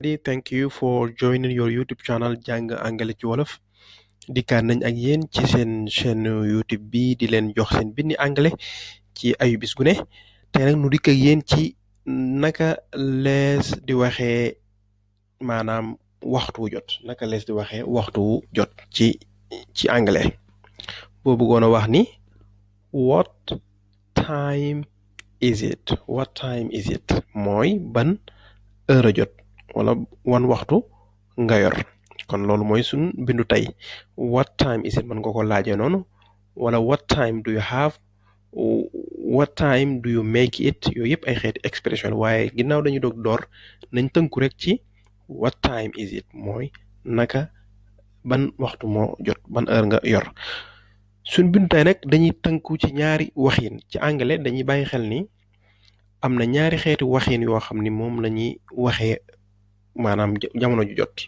Thank you for joining your YouTube channel jàng angale ci wolof dikkaat nañ ak yéen ci seen chaîne YouTube bi di leen jox seen bindi angale ci ayu bis gu ne tey nag nu dikk ak yéen ci naka lees di waxee maanaam waxtu wu jot naka lees di waxee waxtu wu jot ci angale boo bëggoon a wax ni what time is it mooy ban heure a jot wala wan waxtu nga yor kon loolu mooy sun bindu tey what time is it mën nga ko laajee noonu wala what time do you have what time do you make it yooyu yëpp ay xeeti expression waaye ginnaaw dañu doog door nañ tënku rek ci what time is it mooy naka ban waxtu moo jot ban heure nga yor suñ bindu tey nag dañuy tënku ci ñaari waxin ci anglais dañuy bàyyi xel ni am na ñaari xeeti waxin yoo xam ni moom lañuy waxee maanaam jamono ju jot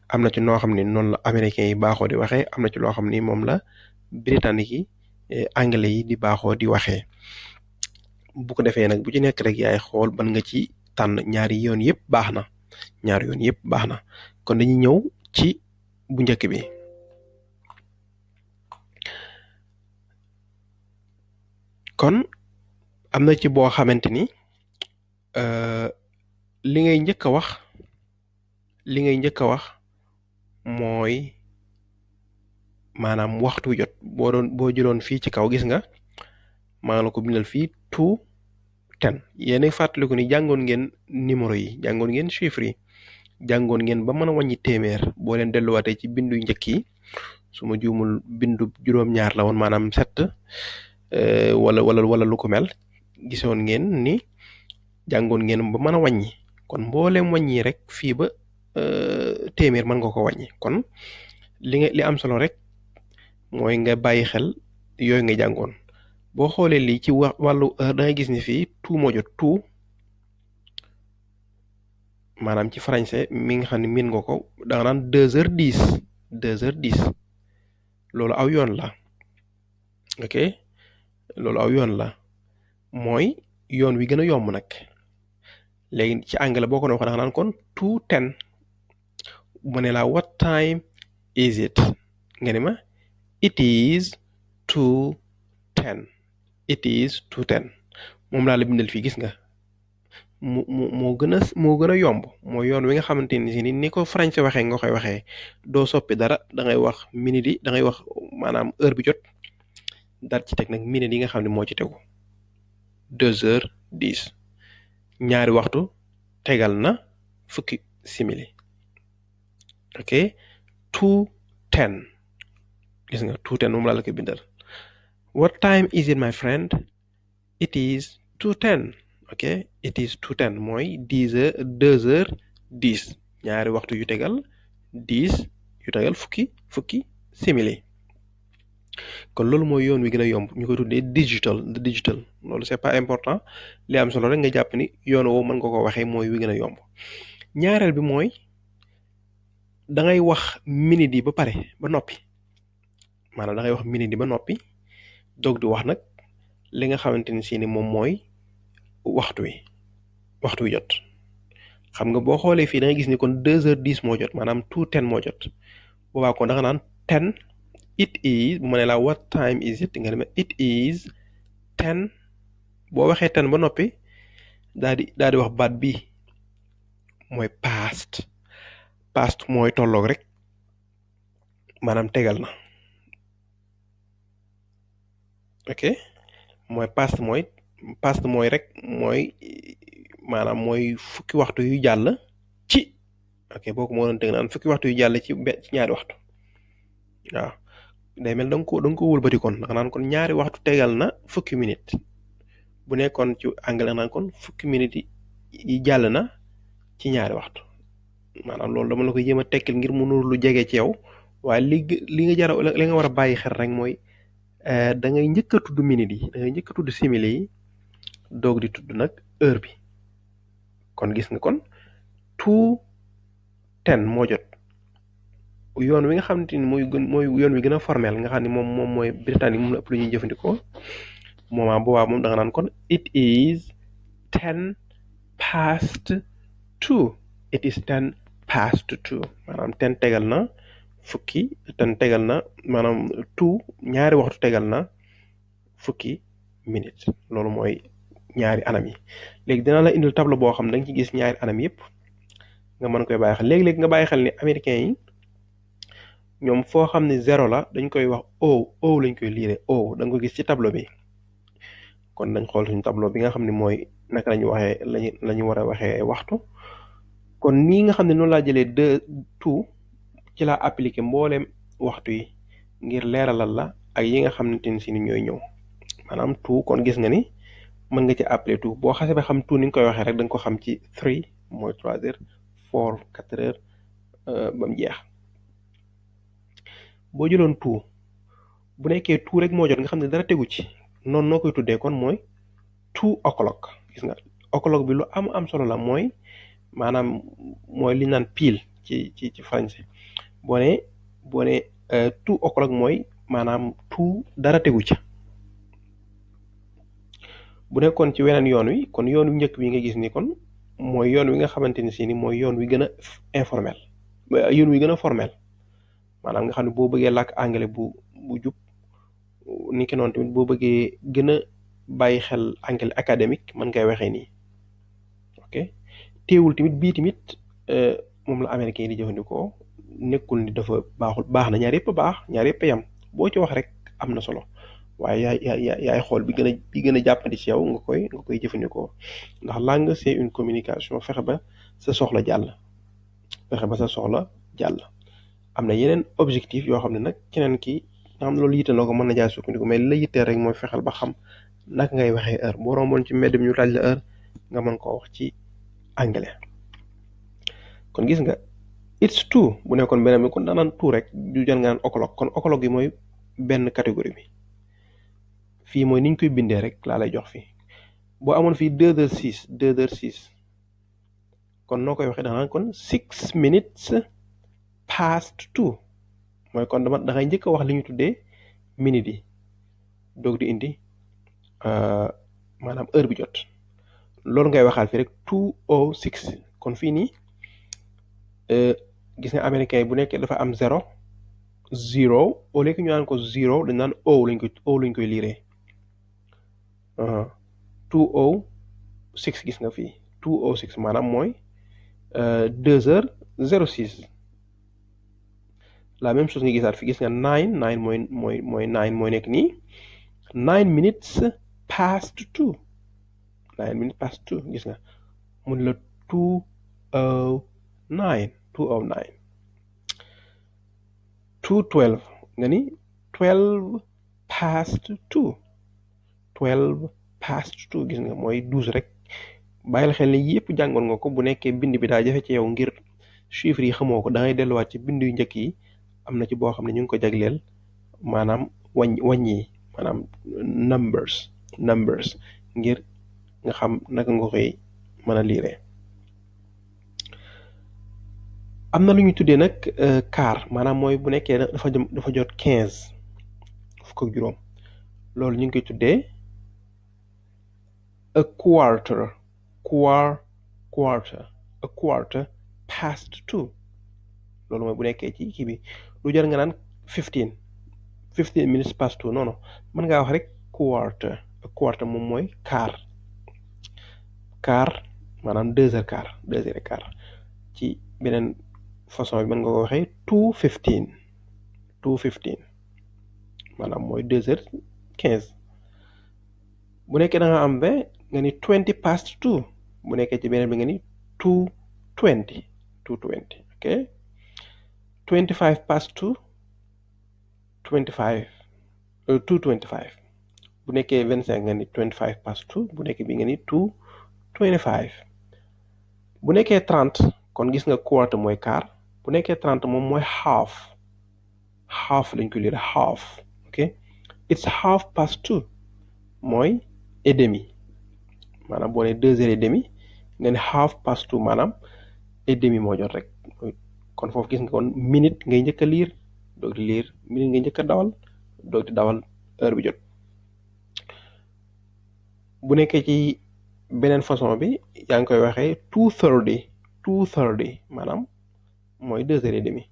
am na ci noo xam ni noonu la américains yi baaxoo di waxee am na ci loo xam ni moom la britannique yi anglais yi di baaxoo di waxee bu ko defee nag bu ci nekk rek yaay xool ban nga ci tànn ñaari yoon yëpp baax na ñaari yoon yëpp baax na kon dañuy ñëw ci bu njëkk bi kon am na ci boo xamante ni li ngay njëkk a wax mooy maanaam waxtu jot boo jëloon fii ci kaw gis nga maa la ko bindal fii 2 10 yéen fàttaliku ni jàngoon ngeen numéro yi jàngoon ngeen chiffre yi jàngoon ngeen ba mën a wàññi téeméer boo leen delluwaatee ci bindu njëkk yi su ma juumul bindu juróom-ñaar la woon maanaam 7 wala lu ko mel gisoon ngeen ni jàngoon ngeen ba mën a wàññi kon mboolem wàññi rek fii ba téeméer mën nga ko wàññi kon li am solo rek mooy nga bàyyi xel yooyu nga jàngoon boo xoolee lii ci wàllu heure da ngay gis ni fii tout moo jot tout maanaam ci français mi nga xam ne min nga ko da nga naan 2h10 loolu aw yoon la ok loolu aw yoon la mooy yoon wi gën a yomb nag léegi ci anglais boo ko doon wax da nga naan kon 2:10 bu ne la what time is it nga ni ma it is 2:10 moom laa la bindal fii gis nga moo gën a yomb mooy yoon wi nga xamante ni si ni ko français waxee nga koy waxee doo soppi dara da ngay wax minute yi da ngay wax maanaam heure bi jot daal ci teg nag minute yi nga xam ne moo ci tegu 2h10 ñaari waxtu tegal na fukki simili ok 2:10 gis nga 2:10 moom laa la koy bindal what time is it my friend it is 2:10 ok it is 2:10 mooy 2h10 ñaari waxtu yu tegal 10 yu tegal fukki simili kon loolu mooy yoon wi gën a yomb ñu koy tuddee digital loolu c'est pas important li am solo rek nga jàpp ni yoon woowu mën nga ko waxee mooy wi gën a yomb ñaareel bi mooy da ngay wax minute yi ba pare ba noppi maanaam da ngay wax minute yi ba noppi doog di wax nag li nga xamante ni si ni moom mooy waxtu wi jot xam nga boo xoolee fii da ngay gis ni kon 2h10 moo jot maanaam 2:10 moo jot boobaa kon da nga naan 10 it is bu ma ne la what time is it nga ne ma it is 10 boo waxee 10 ba noppi daal di wax baat bi mooy past mooy tolloog rek maanaam tegal na ok mooy past mooy rek mooy maanaam mooy fukki waxtu yu jàll ci ok boo ko moo doon teg naan fukki waxtu yu jàll ci ñaari waxtu waaw day mel da nga ko wëlbati kon da nga naan kon ñaari waxtu tegal na fukki minute bu nekkoon ci anglais naan kon fukki minute yi jàll na ci ñaari waxtu maanaam loolu dama la koy jéem a tekkil ngir mu nur lu jege ci yow waaye li nga war a bàyyi xel rek mooy da ngay njëkk a tudd minute yi da ngay njëkk a tudd simili yi doog di tudd nag heure bi kon gis nga kon 2:10 moo jot yoon wi nga xamante ni mooy yoon wi gën a formel nga xam ne moom mooy britannique moom la ëpp lu ñuy jëfandikoo moment boobaa moom da nga naan kon it is 10 past 2 it is 10 past 2 maanaam 10 tegal na fukki 10 tegal na maanaam 2 ñaari waxtu tegal na fukki minute loolu mooy ñaari anam yi léegi dina la indil tableau boo xam ne da nga ci gis ñaari anam yëpp nga mën koy bàyyi xel léegi-léegi nga bàyyi xel ni américains yi ñoom foo xam ne zéro la dañ koy wax o lañ koy liire o da nga ko gis ci tableau bi kon nañ xool suñu tableau bi nga xam ne mooy naka lañu waxee lañu war a waxee waxtu kon nii nga xam ne noonu laa jëlee two ci laa appliqué mbooleem waxtu yi ngir leeralal la ak yi nga xamante ni si ni ñooy ñëw maanaam two kon gis nga ni mën nga ci appeler two boo xasee ba xam two ni nga koy waxee rek da nga ko xam ci three mooy 3 heures 4 heures ba mu jeex boo jëloon two bu nekkee two rek moo jot nga xam ne dara tegu ci noonu noo koy tuddee kon mooy 2 o'clock gis nga o'clock bi lu am solo la mooy maanaam mooy li ñu naan pile ci français boo ne 2 o'clock mooy maanaam two dara tegu ca bu nekkoon ci weneen yoon wi kon yoon wi njëkk bi nga gis ni kon mooy yoon wi nga xamante ni si ni mooy yoon wi gën a informel yoon wi gën a formel maanaam nga xam ne boo bëggee làkk anglais bu jub ni ki noonu tamit boo bëggee gën a bàyyi xel anglais académique mën ngay waxee nii ok teewul tamit bii tamit moom la américain yi di jëfandikoo nekkul ni dafa baax na ñaar yëpp a baax ñaar yëpp a yam boo ci wax rek am na solo waaye yaay xool bi gën a jàppandi ci yow nga koy jëfandikoo ndax langue c'est une communication fexe ba sa soxla jàll am na yeneen objectif yoo xam ne nag keneen ki nga xam ne loolu yitte na ko mën na jaay sukkandiku mais li la yitteel rek mooy fexeel ba xam naka ngay waxee heure boo romboon ci mbedd mi ñu laaj la heure nga mën koo wax ci anglais kon gis nga it's two bu nekkoon beneen bi kon daanaan two rek du jar nga naan o'clock kon o'clock gi mooy benn catégorie bi fii mooy niñ koy bindee rek laa lay jox fii boo amoon fii 2 heures 6 kon noo koy waxee danaan kon 6 minutes past 2 mooy kon da ngay njëkk a wax li ñu tuddee minute yi doog di indi maanaam heure bi jot loolu ngay waxaal fii rek 2:06 kon fii nii gis nga américain bu nekkee dafa am zéro au lieu que ñu naan ko zéro dañ naan o lañ koy liiree 2:06 gis nga fii 2:06 maanaam mooy 2h06 la même chose nga gisaat fi gis nga nine mooy nine mooy nekk nii 9 minutes past 2 gis nga mun la 2:09 2:12 nga ni 12 past 2 gis nga mooy 12 rek bàyyil xel ne yëpp jàngoon nga ko bu nekkee bind bi daa jafe ci yow ngir chiffres yi xamoo ko da ngay delluwaat ci bind yu njëkk yi am na ci boo xam ne ñu ngi ko jagleel maanaam wàññi maanaam numbers ngir nga xam naka nga koy mën a liiree am na lu ñu tuddee nag quart maanaam mooy bu nekkee dafa jot 15 fukk ak juróom loolu ñu ngi koy tuddee a quarter past 2 loolu mooy bu nekkee ci kii bi lu jar nga naan 15 minutes past 2 non mën ngaa wax rek quarter moom mooy quart maanaam 2h15 ci beneen façon bi mën nga ko waxee 2:15 maanaam mooy 2h15 bu nekkee da nga am 20 nga ni 20 past 2 bu nekkee ci beneen bi nga ni 2:20 ok 25 past 2 2:25 bu nekkee 25 nga ni 25 past 2 bu nekkee bi nga ni 2:25 bu nekkee 30 kon gis nga quarter mooy quart bu nekkee 30 moom mooy half lañ koy lire half ok it's half past 2 mooy et demi maanaam boo ne 2h30 nga ne half past 2 maanaam et demi moo jot rek kon foofu gis nga kon minute ngay njëkk a liir doog di liir minute ngay njëkk a dawal doog di dawal heure bi jot bu nekkee ci beneen façon bi yaa ngi koy waxee 2:30 2:30 maanaam mooy 2 heures et demi.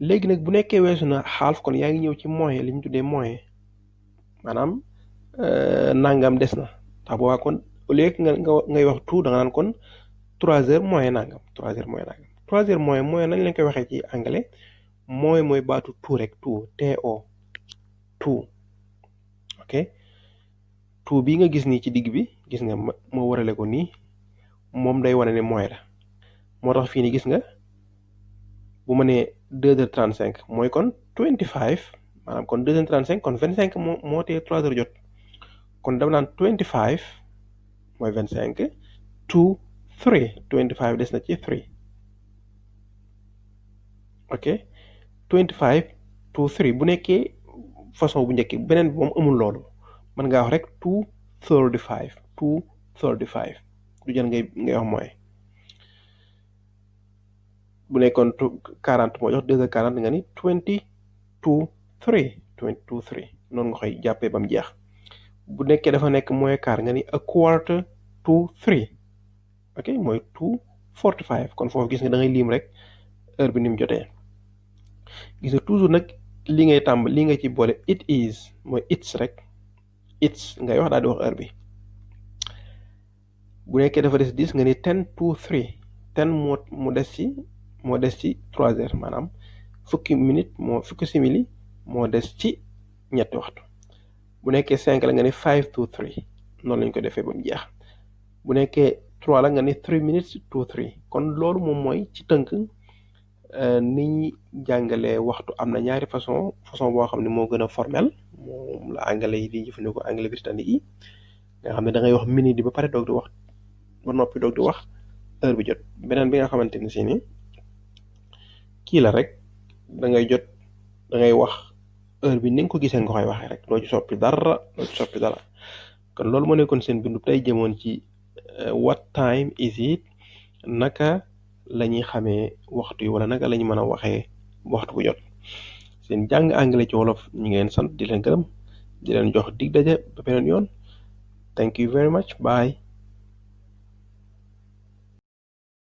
léegi nag bu nekkee weesu na half kon yaa ngi ñëw ci moyen li ñu tuddee moyen maanaam nangam des na ndax boobaa kon au lieu que ngay wax tout da nga naan kon 3 heures moyen nangam 3 heures moyen nangam 3 heures moyen nañ lañ koy waxee ci anglais mooy baatu tout rek tout tout ok tout bii nga gis nii ci digg bi gis nga ma warale ko nii moom day wane ne moyen la moo tax fii nii gis nga bu ma nee 2 heures 35 mooy kon 25 maanaam kon 2 heures 35 kon 25 moo tee 3 heures jot kon dama naan 25 mooy 25 to 3 25 des na ci 3 ok 25 to 3 bu nekkee façon bu njëkk beneen bi moom amul loolu mën ngaa wax rek 2:35 du jël ngay wax mooy bu nekkoon 40 moo jox 2 heures 40 nga ni 20:3 noonu nga koy jàppee ba mu jeex bu nekkee dafa nekk moins quart nga ni 2:45 ok mooy 2:45 kon foofu gis nga da ngay lim rek heure bi ni mu jotee gis nga toujours nag li ngay tàmbali li nga ci boole it is mooy it's rek it's ngay wax daal di wax heure bi bu nekkee dafa des 10 nga ni 10:03 moo des ci 3 heures maanaam fukki simili moo des ci ñetti waxtu bu nekkee 5 la nga ni 5:03 noonu lañ ko defee ba mu jeex bu nekkee 3 la nga ni 3:03 kon loolu moom mooy ci tënk ni ñuy jàngalee waxtu am na ñaari façon boo xam ne moo gën a formel moom la anglais yi di jëfandikoo anglais britannique yi nga xam ne da ngay wax minute yi ba pare doog di wax ba noppi doog di wax heure bi jot beneen bi nga xamante ni si ni kii la rek da ngay wax heure bi ni nga ko gisee nga koy waxee rek doo ci soppi dara kon loolu moo nekkoon seen bindu tey jëmoon ci what time is it naka la ñuy xamee waxtu yi wala naka la ñu mën a waxee waxtu bu jot seen jàng anglais ci wolof ñu ngi leen sant di leen gërëm di leen jox dig daje ba beneen yoon thank you very much bye